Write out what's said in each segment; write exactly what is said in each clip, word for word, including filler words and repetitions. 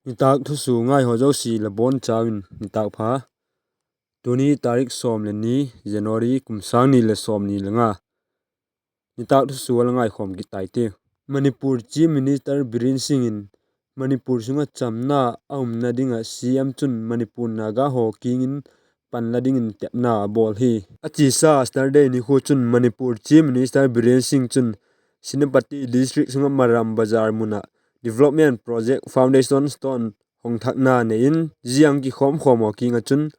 Nitâk thusua ngaihaw zosia la bawn chau in nitâk pha. Tuni tarik sawm le ni, January, kum sâng ni leh sawmni le nga. Nitâk thusua la ngaikhawm kit tai tiu. Manipur Chief Minister Biren Singh in Manipur sung ah chamna a umna ding ah C M chun Manipur Naga haw kiang in panla dingin tepna a bawl hi. A chiasa Saturday nikhua chun Manipur Chief Minister Biren Singh chun Senapati District sung ah Maram Bazar mun ah development project foundation stone hong thakna nei in, zia kikhawmkhawm haw kiang ah chun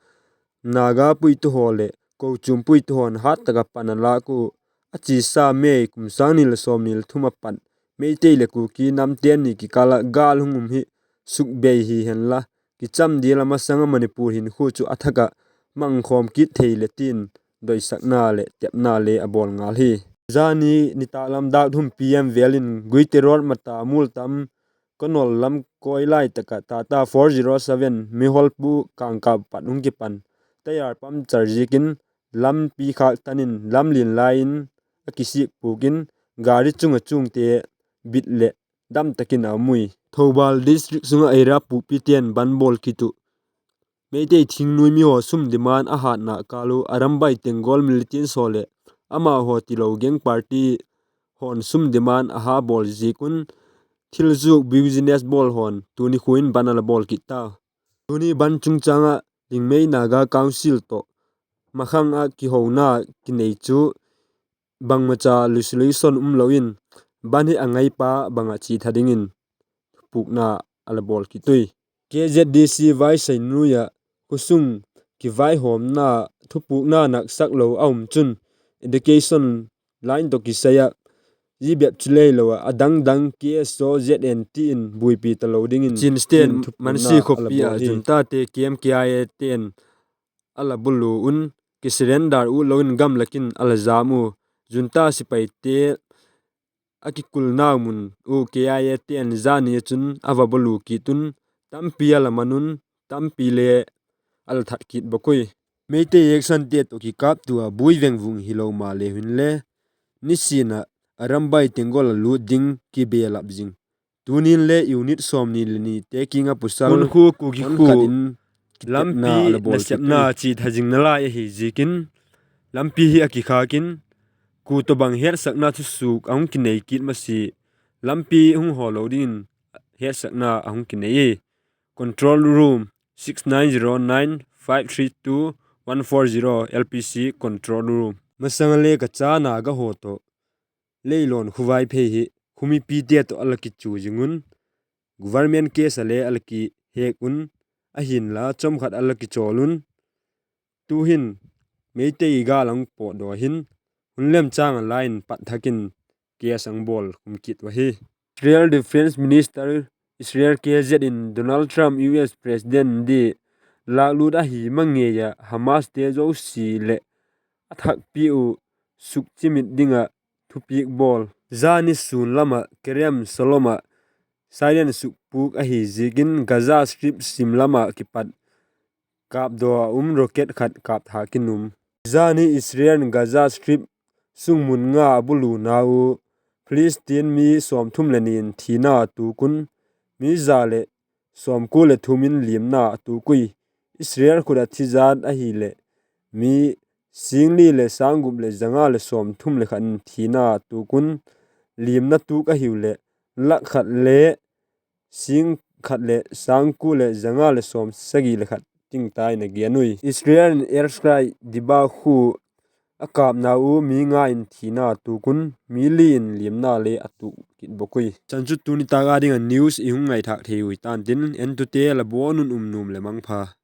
Naga puitu haw leh kochuam puitu haw'n hat tak ah pan a lâk ua, a chiasa May kum sâng ni leh sawmni leh thum a pat Meitei leh Kuki namte'n ni kikâl ah gâl hung um hi sukbei hi henla, kicham ding ah masang ah Manipur hinkhua chu a thak ah mangkhawm kit thei leh tin doisakna leh tepna le a bawl ngal hi. Zani nitâk lam dâk thum P M vêl in Guite Road mata mul tam Konol lam kawi lai tak ah Tata four zero seven Mihol pu kângkâp pat hung kipan tyre puncture ziakin lampi khâk tan in lam lian lai in a kisik puk in, gari chung ah chuangte bit leh dam tak in a um ui. Thoubal District sung ah Eira pukpite'n ban bawl kit uh. Meitei thingnuai mi haw sum demand a hatna kâl uh Arambai Tenggol militant haw leh amahaw tilo gang party haw'n sum demand a ha bawl ziak un thil zuak business bawl haw'n tuni khua in ban a la bawl kit tau. Tuni ban chungchâng ah Lingmei Naga Council tawh makhang ah kihona kinei chu bangmacha resolution um lo in ban hi a ngaipa bang ah chia tha dingin thupukna a la bawl kit ui. K Z D C vaisai nuai ah khawsung kivaihawmna thupukna naksak lo a um chun education line tawh kisai ah zia bep chu lei lo ah a dang dang K S O Z N T in buaipi talo dingin chinste'n Mansi khawpi ah juntate K M K I A te'n a la bulu un, kisurrender ut lo in gamlak in a la jam u. Junta sipaite a kikulnau mun uh K I A te'n zani ah chun a va bulu kit un, tampi a la man un, tampi le a la that kit bawk ui. Meitei actionte tawh kikâptua buai vengvung hilo maleh hinle, nisin ah Arambai Tenggol a lût ding kibelap zing. Tunin le unit sawmni leh nite kiang ah pasal hun khu ku ki khat in lampi nasepna chia tha zing nalai ahi ziakin, lampi hi a kikhâk in, ku tawhbang hetsakna thusuak a hung kinei kit masia, lampi hung hawl lo dingin hetsakna a hung kinei e. Control Room six nine zero nine five three two one four zero, L P C Control Room. Masang a le ka chana ka haw tawh Leilawn khuavai phei hi khumipite tawh a la kichu zing un, government case a le a la kihêk un, ahinla chawmkhat a la kichawl un, tu'hin Meitei gâl a hung pawtdaw hin, hun lemchâng a lai in pat thak in case a hung bawl khum kit uh ahi. Israel Defense Minister Israel Katz in Donald Trump U S President dia lâklût ahi ma ngei ah Hamaste zosia leh a thakpi uh sukchimit ding ah thupiak bawl. Zani sûn lam ah Kerem Shalom ah siren sukpûk ahi ziakin Gaza Strip sim lam ah kipat kâpdaw a um rocket khat kâp thâk in um. Zani Israel in Gaza Strip sung mun nga a bulu nau Philistine mi sawmthum leh ni in thina a tuak un, mi za leh sawmkua leh thum in liamna a tuak ui. Israel khut ah thizat ahileh mi sîng li leh sâng gup leh za nga leh sawmthum leh khat in thina a tuak un, liamna tuak ahiu leh lak khat le sîng khat leh sâng kua leh za nga leh sawmsagi leh khat tingta in a gen ui. Israel in airstrike Dibaa khua a kâpna uh mi nga in thina a tuak un, mi li in liamna le a tuak kit bawk ui. Chan chu tuni tâk â ding ah news i hung ngaithâk thei ui ta'n tin, entute la bawn un um nuam leh mangpha.